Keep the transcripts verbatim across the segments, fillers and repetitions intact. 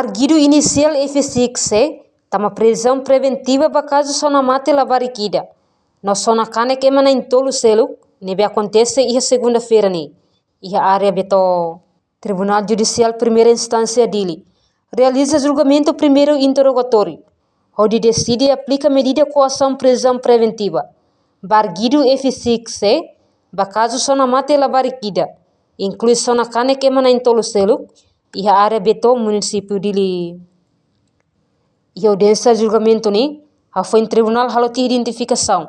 Arguidu inisiál F six C tama prizaun preventiva ba kazu sona mate labarik ida no sona kanek ema na'in-tolu seluk ne'ebé akontese iha segunda-feira ne'e, iha área Beto. Tribunál Judisiál Primeira Instánsia Dili realiza julgamentu primeiru interrogatóriu, hodi deside aplika medida koasaun prizaun preventiva ba arguidu F six C ba kazu sona mate labarik ida, inklui sona kanek ema na'in-tolu seluk, iha área Beto, munisípiu Dili. Iha audiénsia julgamentu ne'e, hafoin tribunál halo tiha identifikasaun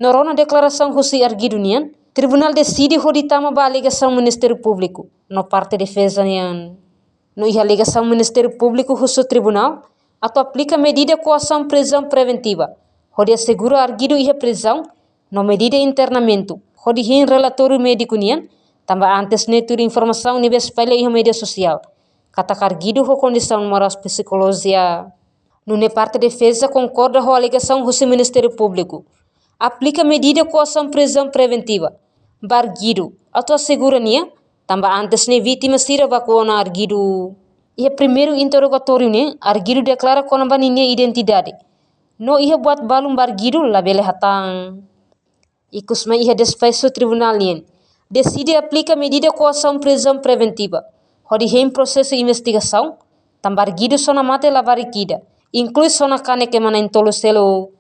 no rona deklarasaun husi arguidu nian, tribunál deside hodi tama ba alegasaun Ministériu Públiku no parte defeza nian. No iha alegasaun Ministériu Públiku husu tribunál atu aplika medida koasaun prizaun preventiva hodi asegura arguidu iha prizaun no medida internamentu hodi hein relatóriu médiku nian, tanba antes ne'e tuir informasaun ne'ebé espalla iha média sosiál katak arguidu ho kondisaun morais psikolójika. Nune'e parte defeza konkorda ho alegasaun husi Ministériu Públiku, aplika medida koasaun prizaun preventiva ba arguidu atu asegura nia, tanba antes ne'e vítima sira baku ona arguidu. Iha primeiru interrogatóriu ne'e, arguidu deklara kona-ba ninia identidade no iha buat balun ba arguidu labele hatán. Ikus mai iha despaxu tribunál nian deside aplika medida koasaun prizaun preventiva hodi hein prosesu investigasaun, tanba arguidu sona mate labarik ida, inklui sona kanek ema na'in-tolu seluk.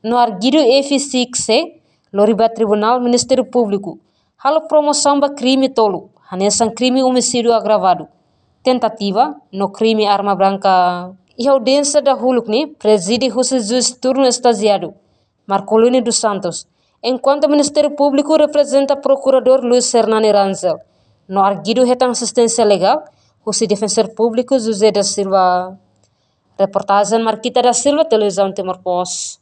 No arguidu F six C lori ba tribunál Ministériu Públiku halo promosaun ba krime tolu, hanesan krime omisídiu agravadu, tentativa no krime arma branka. Iha audiénsia dahuluk ne'e prezide husi juís turnu estajiadu Marcolino dos Santos, enkuantu Ministériu Públiku reprezenta Prokuradór Luis Hernani Rangel, no arguidu hetan asisténsia legál husi Defensór Públiku José da Silva. Reportajen Marquita da Silva, Televizaun Timor Post.